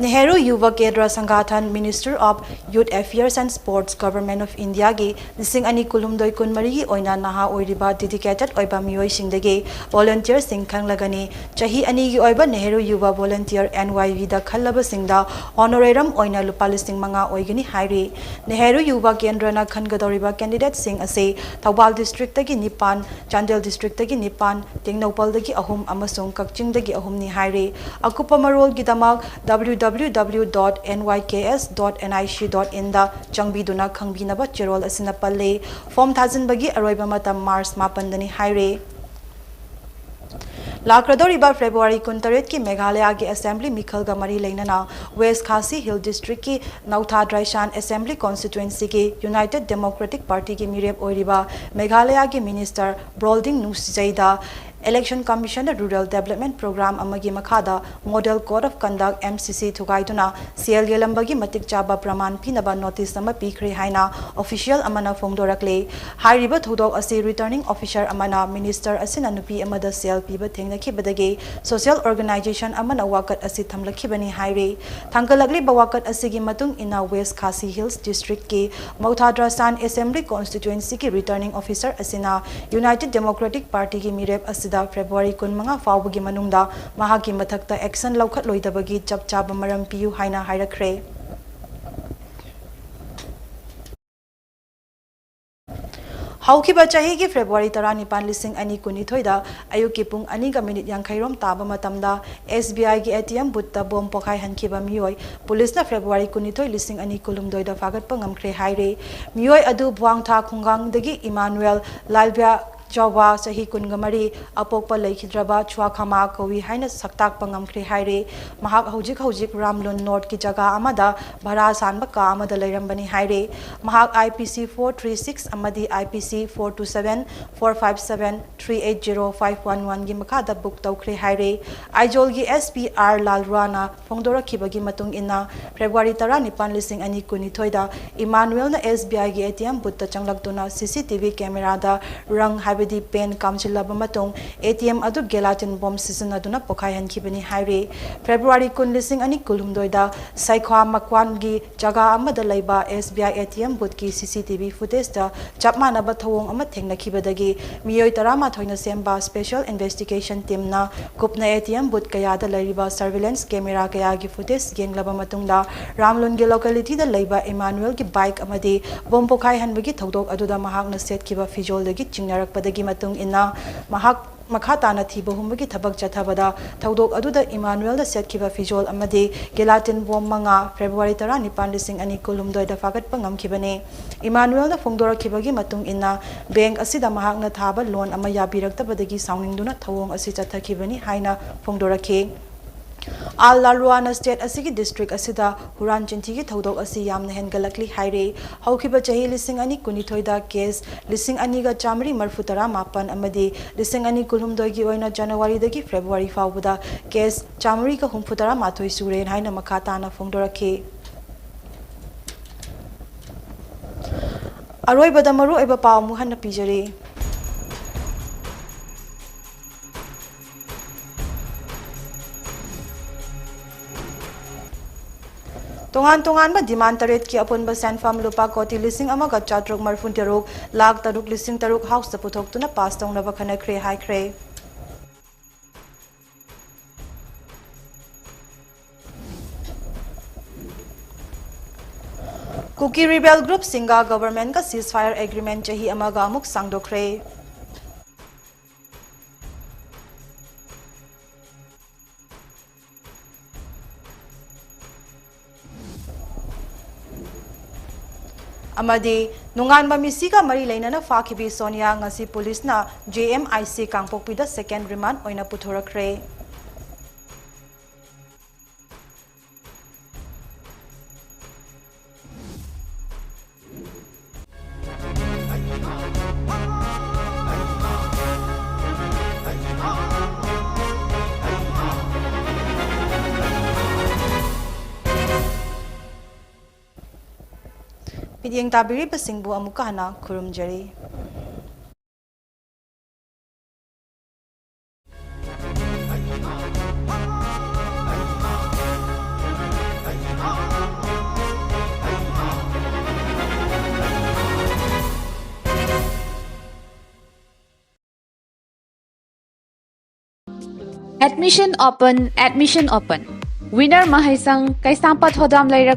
ꯅꯦꯍꯔꯨ ꯌꯨꯚ ꯀꯦꯟꯗ꯭ꯔ ꯁꯪꯒꯥꯊꯟ, Ministry of Youth Affairs and Sports, Government of India ꯒꯤ ꯂꯤꯁꯤꯡ ꯑꯅꯤ ꯀꯨꯟꯍꯨꯝꯗꯣꯏ ꯀꯨꯟꯃꯔꯤꯒꯤ ꯑꯣꯏꯅ ꯅꯍꯥ ꯑꯣꯏꯔꯤꯕ dedicated ꯑꯣꯏꯕ ꯃꯤꯑꯣꯏꯁꯤꯡꯗꯒꯤ volunteer ꯁꯤꯡ ꯈꯟꯂꯒꯅꯤ꯫ ꯆꯍꯤ ꯑꯅꯤꯒꯤ ꯑꯣꯏꯕ Nehru Yuva Volunteer, N Y V ꯗ ꯈꯜꯂꯕꯁꯤꯡꯗ honorarium ꯑꯣꯏꯅ ꯂꯨꯄꯥ ꯂꯤꯁꯤꯡ ꯃꯉꯥ ꯑꯣꯏꯒꯅꯤ ꯍꯥꯏꯔꯤ꯫ ꯅꯦꯍꯔꯨ ꯌꯨꯚ ꯀꯦꯟꯗ꯭ꯔꯅ ꯈꯟꯒꯗꯧꯔꯤꯕ candidate ꯁꯤꯡ ꯑꯁꯤ ꯊꯧꯕꯥꯜ district ꯇꯒꯤ ꯅꯤꯄꯥꯟ, ꯆꯥꯟꯗꯦꯜ district ꯇꯒꯤ ꯅꯤꯄꯥꯟ, ꯇꯦꯡꯅꯧꯄꯜꯗꯒꯤ ꯑꯍꯨꯝ ꯑꯃꯁꯨꯡ ꯀꯛꯆꯤꯡꯗꯒꯤ ꯑꯍꯨꯝꯅꯤ ꯍꯥꯏꯔꯤ꯫ ꯑꯀꯨꯞꯄ ꯃꯔꯣꯜꯒꯤꯗꯃꯛ W W W dot N Y K S dot N I C dot in ꯗ ꯆꯪꯕꯤꯗꯨꯅ ꯈꯪꯕꯤꯅꯕ ꯆꯦꯔꯣꯜ ꯑꯁꯤꯅ ꯄꯜꯂꯤ꯫ Form ꯊꯥꯖꯤꯟꯕꯒꯤ ꯑꯔꯣꯏꯕ ꯃꯇꯝ March ꯃꯥꯄꯟꯗꯅꯤ ꯍꯥꯏꯔꯤ꯫ ꯂꯥꯛꯀꯗꯧꯔꯤꯕ February ꯀꯨꯟꯇꯔꯦꯠꯀꯤ ꯃꯦꯘꯥꯂꯌꯥꯒꯤ Assembly ꯃꯤꯈꯜꯒ ꯃꯔꯤ ꯂꯩꯅꯅ West Khasi Hills District ꯀꯤ ꯅꯧꯊꯥ ꯗ꯭ꯔꯥꯏꯁꯥꯟ Assembly Constituency ꯒꯤ United Democratic Party ꯒꯤ ꯃꯤꯔꯦꯞ ꯑꯣꯏꯔꯤꯕ ꯃꯦꯘꯥꯂꯌꯥꯒꯤ Minister ꯕ꯭ꯔꯣꯜꯗꯤꯡ ꯅꯨꯡꯁꯤꯖꯩꯗ Election Commission ꯅ Rural Development Program ꯑꯃꯒꯤ ꯃꯈꯥꯗ Model Code of Conduct, M C C, ꯊꯨꯒꯥꯏꯗꯨꯅ ꯁꯦꯜ ꯌꯦꯜꯂꯝꯕꯒꯤ ꯃꯇꯤꯛ ꯆꯥꯕ ꯄ꯭ꯔꯃꯥꯟ ꯄꯤꯅꯕ notice ꯑꯃ ꯄꯤꯈ꯭ꯔꯦ ꯍꯥꯏꯅ official ꯑꯃꯅ ꯐꯣꯡꯗꯣꯔꯛꯂꯦ꯫ ꯍꯥꯏꯔꯤꯕ ꯊꯧꯗꯣꯛ ꯑꯁꯤ Returning Officer ꯑꯃꯅ Minister ꯑꯁꯤꯅ ꯅꯨꯄꯤ ꯑꯃꯗ ꯁꯦꯜ ꯄꯤꯕ ꯊꯦꯡꯅꯈꯤꯕꯗꯒꯤ social organization ꯑꯃꯅ ꯋꯥꯀꯠ ꯑꯁꯤ ꯊꯝꯂꯛꯈꯤꯕꯅꯤ ꯍꯥꯏꯔꯤ꯫ ꯊꯥꯡꯒꯠꯂꯛꯂꯤꯕ ꯋꯥꯀꯠ ꯑꯁꯤꯒꯤ ꯃꯇꯨꯡ ꯏꯟꯅ West Khasi Hills District ꯀꯤ ꯃꯧꯊꯥꯗ꯭ꯔꯥꯁꯥꯟ Assembly Constituency ꯒꯤ Returning Officer ꯑꯁꯤꯅ United Democratic Party ꯒꯤ ꯃꯤꯔꯦꯞ ꯑꯁꯤꯗ February ꯀꯨꯟꯃꯉꯥ ꯐꯥꯎꯕꯒꯤ ꯃꯅꯨꯡꯗ ꯃꯍꯥꯛꯀꯤ ꯃꯊꯛꯇ action ꯂꯧꯈꯠꯂꯣꯏꯗꯕꯒꯤ ꯆꯞ ꯆꯥꯕ ꯃꯔꯝ ꯄꯤꯌꯨ ꯍꯥꯏꯅ ꯍꯥꯏꯔꯛꯈ꯭ꯔꯦ꯫ ꯍꯧꯈꯤꯕ ꯆꯍꯤꯒꯤ February ꯇꯔꯥꯅꯤꯄꯥꯟ, ꯂꯤꯁꯤꯡ ꯑꯅꯤ ꯀꯨꯟꯅꯤꯊꯣꯏꯗ ꯑꯌꯨꯛꯀꯤ ꯄꯨꯡ ꯑꯅꯤꯒ minute ꯌꯥꯡꯈꯩ ꯔꯣꯝ ꯇꯥꯕ ꯃꯇꯝꯗ S B I ꯒꯤ A T M booth ꯇ bomb ꯄꯣꯈꯥꯏꯍꯟꯈꯤꯕ ꯃꯤꯑꯣꯏ ꯄꯨꯂꯤꯁꯅ February ꯀꯨꯟꯅꯤꯊꯣꯏ, ꯂꯤꯁꯤꯡ ꯑꯅꯤ ꯀꯨꯟꯍꯨꯝꯗꯣꯏꯗ ꯐꯥꯒꯠꯄ ꯉꯝꯈ꯭ꯔꯦ ꯍꯥꯏꯔꯦ꯫ ꯃꯤꯑꯣꯏ ꯑꯗꯨ ꯚ꯭ꯋꯥꯡꯊꯥ ꯈꯨꯡꯒꯪꯗꯒꯤ Emmanuel ꯂꯥꯜꯕ꯭ꯌꯥ ꯆꯥꯎꯕ, ꯆꯍꯤ ꯀꯨꯟꯒ ꯃꯔꯤ, ꯑꯄꯣꯛꯄ ꯂꯩꯈꯤꯗ꯭ꯔꯕ ꯆꯨꯋꯥꯈꯥꯃꯥ ꯀꯧꯏ ꯍꯥꯏꯅ ꯁꯛꯇꯥꯛꯄ ꯉꯝꯈ꯭ꯔꯦ ꯍꯥꯏꯔꯦ꯫ ꯃꯍꯥꯛ ꯍꯧꯖꯤꯛ ꯍꯧꯖꯤꯛ ꯔꯥꯝꯂꯨꯟ North ꯀꯤ ꯖꯒꯥ ꯑꯃꯗ ꯚꯔꯥ ꯁꯥꯟꯕ ꯀꯥ ꯑꯃꯗ ꯂꯩꯔꯝꯕꯅꯤ ꯍꯥꯏꯔꯦ꯫ ꯃꯍꯥꯛ I P C four three six ꯑꯃꯗꯤ I P C four two seven, four five seven, three eight zero, five one one ꯒꯤ ꯃꯈꯥꯗ book ꯇꯧꯈ꯭ꯔꯦ ꯍꯥꯏꯔꯦ꯫ ꯑꯥꯏꯖꯣꯜꯒꯤ S P R ꯂꯥꯜꯔꯨꯋꯥꯅ ꯐꯣꯡꯗꯣꯔꯛꯈꯤꯕꯒꯤ ꯃꯇꯨꯡ ꯏꯟꯅ, February ꯇꯔꯥꯅꯤꯄꯥꯟ, ꯂꯤꯁꯤꯡ ꯑꯅꯤ ꯀꯨꯟꯅꯤꯊꯣꯏꯗ Emmanuel ꯅ S B I ꯒꯤ A T M booth ꯇ ꯆꯪꯂꯛꯇꯨꯅ C C T V camera ꯗ ꯔꯪ ꯍꯥꯏꯕ ꯗꯤ ꯄꯦꯟ ꯀꯥꯝꯁꯤꯜꯂꯕ ꯃꯇꯨꯡ, ꯑꯦ ꯇꯤ ꯑꯦꯝ ꯑꯗꯨ ꯒꯦꯂꯥꯇꯤꯟ ꯕꯣꯝ ꯁꯤꯖꯤꯟꯅꯗꯨꯅ ꯄꯣꯈꯥꯏꯍꯟꯈꯤꯕꯅꯤ ꯍꯥꯏꯔꯤ꯫ ꯐꯦꯕ꯭ꯔꯨꯋꯥꯔꯤ ꯀꯨꯟ, ꯂꯤꯁꯤꯡ ꯑꯅꯤ ꯀꯨꯟꯍꯨꯝꯗꯣꯏꯗ ꯁꯩꯈ꯭ꯋꯥ ꯃꯛꯋꯥꯟꯒꯤ ꯖꯒꯥ ꯑꯃꯗ ꯂꯩꯕ S B I A T M ꯕꯨꯠꯀꯤ ꯁꯤ ꯁꯤ ꯇꯤ ꯚꯤ ꯐꯨꯇꯦꯖꯇ ꯆꯞ ꯃꯥꯟꯅꯕ ꯊꯧꯑꯣꯡ ꯑꯃ ꯊꯦꯡꯅꯈꯤꯕꯗꯒꯤ ꯃꯤꯑꯣꯏ ꯇꯔꯥꯃꯥꯊꯣꯏꯅ ꯁꯦꯝꯕ ꯁ꯭ꯄꯦꯁꯦꯜ ꯏꯟꯚꯦꯁꯇꯤꯒꯦꯁꯟ ꯇꯤꯝꯅ ꯀꯨꯞꯅ ꯑꯦ ꯇꯤ ꯑꯦꯝ ꯕꯨꯠ ꯀꯌꯥꯗ ꯂꯩꯔꯤꯕ ꯁꯔꯚꯤꯂꯦꯟꯁ ꯀꯦꯃꯦꯔꯥ ꯀꯌꯥꯒꯤ ꯐꯨꯇꯦꯖ ꯌꯦꯡꯂꯕ ꯃꯇꯨꯡꯗ, ꯔꯥꯝꯂꯨꯟꯒꯤ ꯂꯣꯀꯦꯂꯤꯇꯤꯗ ꯂꯩꯕ ꯏꯃꯥꯅꯨꯑꯦꯜꯒꯤ ꯕꯥꯏꯛ ꯑꯃꯗꯤ ꯕꯣꯝ ꯄꯣꯈꯥꯏꯍꯟꯕꯒꯤ ꯊꯧꯗꯣꯛ ꯑꯗꯨꯗ ꯃꯍꯥꯛꯅ ꯁꯦꯠꯈꯤꯕ ꯐꯤꯖꯣꯜꯗꯒꯤ ꯆꯤꯡꯅꯔꯛꯄꯗꯒꯤ ꯃꯇꯨꯡ ꯏꯟꯅ, ꯃꯍꯥꯛ ꯃꯈꯥ ꯇꯥꯅ ꯊꯤꯕ ꯍꯨꯝꯕꯒꯤ ꯊꯕꯛ ꯆꯠꯊꯕꯗ ꯊꯧꯗꯣꯛ ꯑꯗꯨꯗ ꯏꯃꯥꯅꯨꯑꯦꯜꯗ ꯁꯦꯠꯈꯤꯕ ꯐꯤꯖꯣꯜ ꯑꯃꯗꯤ ꯒꯦꯂꯥꯇꯤꯟ ꯕꯣꯝ ꯃꯉꯥ ꯐꯦꯕ꯭ꯔꯨꯋꯥꯔꯤ ꯇꯔꯥꯅꯤꯄꯥꯟ, ꯂꯤꯁꯤꯡ ꯑꯅꯤ ꯀꯨꯟꯍꯨꯝꯗꯣꯏꯗ ꯐꯥꯒꯠꯄ ꯉꯝꯈꯤꯕꯅꯤ꯫ ꯏꯃꯥꯅꯨꯑꯦꯜꯗ ꯐꯣꯡꯗꯣꯔꯛꯈꯤꯕꯒꯤ ꯃꯇꯨꯡ ꯏꯟꯅ, ꯕꯦꯡꯛ ꯑꯁꯤꯗ ꯃꯍꯥꯛꯅ ꯊꯥꯕ ꯂꯣꯟ ꯑꯃ ꯌꯥꯕꯤꯔꯛꯇꯕꯗꯒꯤ ꯁꯥꯎꯅꯤꯡꯗꯨꯅ ꯊꯧꯑꯣꯡ ꯑꯁꯤ ꯆꯠꯊꯈꯤꯕꯅꯤ ꯍꯥꯏꯅ ꯐꯣꯡꯗꯣꯔꯛꯈꯤ꯫ ꯑꯥꯜ ꯂꯥꯔꯨꯋꯥꯅ ꯁ꯭ꯇꯦꯠ ꯑꯁꯤꯒꯤ ꯗꯤꯁꯇ꯭ꯔꯤꯛ ꯑꯁꯤꯗ ꯍꯨꯔꯥꯟ ꯆꯤꯟꯊꯤꯒꯤ ꯊꯧꯗꯣꯛ ꯑꯁꯤ ꯌꯥꯝꯅ ꯍꯦꯟꯒꯠꯂꯛꯂꯤ ꯍꯥꯏꯔꯤ꯫ ꯍꯧꯈꯤꯕ ꯆꯍꯤ ꯂꯤꯁꯤꯡ ꯑꯅꯤ ꯀꯨꯟꯅꯤꯊꯣꯏꯗ ꯀꯦꯁ ꯂꯤꯁꯤꯡ ꯑꯅꯤꯒ ꯆꯥꯃꯔꯤ ꯃꯔꯤꯐꯨ ꯇꯔꯥ ꯃꯥꯄꯟ ꯑꯃꯗꯤ ꯂꯤꯁꯤꯡ ꯑꯅꯤ ꯀꯨꯟꯍꯨꯝꯗꯣꯏꯒꯤ ꯑꯣꯏꯅ ꯖꯅꯋꯥꯔꯤꯗꯒꯤ ꯐꯦꯕ꯭ꯔꯨꯋꯥꯔꯤ ꯐꯥꯎꯕꯗ ꯀꯦꯁ ꯆꯥꯃꯔꯤꯒ ꯍꯨꯝꯐꯨ ꯇꯔꯥ ꯃꯥꯊꯣꯏ ꯁꯨꯔꯦ ꯍꯥꯏꯅ ꯃꯈꯥ ꯇꯥꯅ ꯐꯣꯡꯗꯣꯔꯛꯈꯤ꯫ ꯑꯔꯣꯏꯕꯗ ꯃꯔꯨꯑꯣꯏꯕ ꯄꯥꯎ ꯑꯃꯨꯛ ꯍꯟꯅ ꯄꯤꯖꯔꯤ꯫ ꯇꯣꯉꯥꯟ ꯇꯣꯉꯥꯟꯕ ꯗꯤꯃꯥꯟ ꯇꯔꯦꯠꯀꯤ ꯑꯄꯨꯟꯕ ꯁꯦꯟꯐꯝ ꯂꯨꯄꯥ ꯀꯣꯇꯤ ꯂꯤꯁꯤꯡ ꯑꯃꯒ ꯆꯥꯇ꯭ꯔꯨꯛ ꯃꯔꯤꯐꯨ ꯇꯔꯨꯛ ꯂꯥꯈ ꯇꯔꯨꯛ ꯂꯤꯁꯤꯡ ꯇꯔꯨꯛ ꯍꯥꯎꯁꯇ ꯄꯨꯊꯣꯛꯇꯨꯅ ꯄꯥꯁ ꯇꯧꯅꯕ ꯈꯟꯅꯈ꯭ꯔꯦ ꯍꯥꯏꯈ꯭ꯔꯦ꯫ ꯀꯨꯀꯤ ꯔꯤꯕꯦꯜ ꯒ꯭ꯔꯨꯞꯁꯤꯡꯒ ꯒꯚꯔꯟꯃꯦꯟꯠꯀ ceasefire agreement ꯆꯍꯤ ꯑꯃꯒ ꯑꯃꯨꯛ ꯁꯥꯡꯗꯣꯛꯈ꯭ꯔꯦ꯫ ꯑꯃꯗꯤ ꯅꯣꯡꯉꯥꯟꯕ ꯃꯤꯁꯤꯒ ꯃꯔꯤ ꯂꯩꯅꯅ ꯐꯥꯈꯤꯕꯤ ꯁꯣꯅꯤꯌꯥ ꯉꯁꯤ ꯄꯨꯂꯤꯁꯅ J M I C ꯀꯥꯡꯄꯣꯛꯄꯤꯗ second remand ꯑꯣꯏꯅ ꯄꯨꯊꯣꯔꯛꯈ꯭ꯔꯦ꯫ ꯃꯤꯠꯌꯦꯡ ꯇꯥꯕꯤꯔꯤꯕꯁꯤꯡꯕꯨ ꯑꯃꯨꯛꯀ ꯍꯟꯅ ꯈꯨꯔꯨꯝꯖꯔꯤ꯫ Admission open, admission open. Winner ꯃꯍꯩꯁꯪ ꯀꯩꯁꯥꯝꯄꯥꯠ ꯍꯣꯗꯥꯝ ꯂꯩꯔꯛ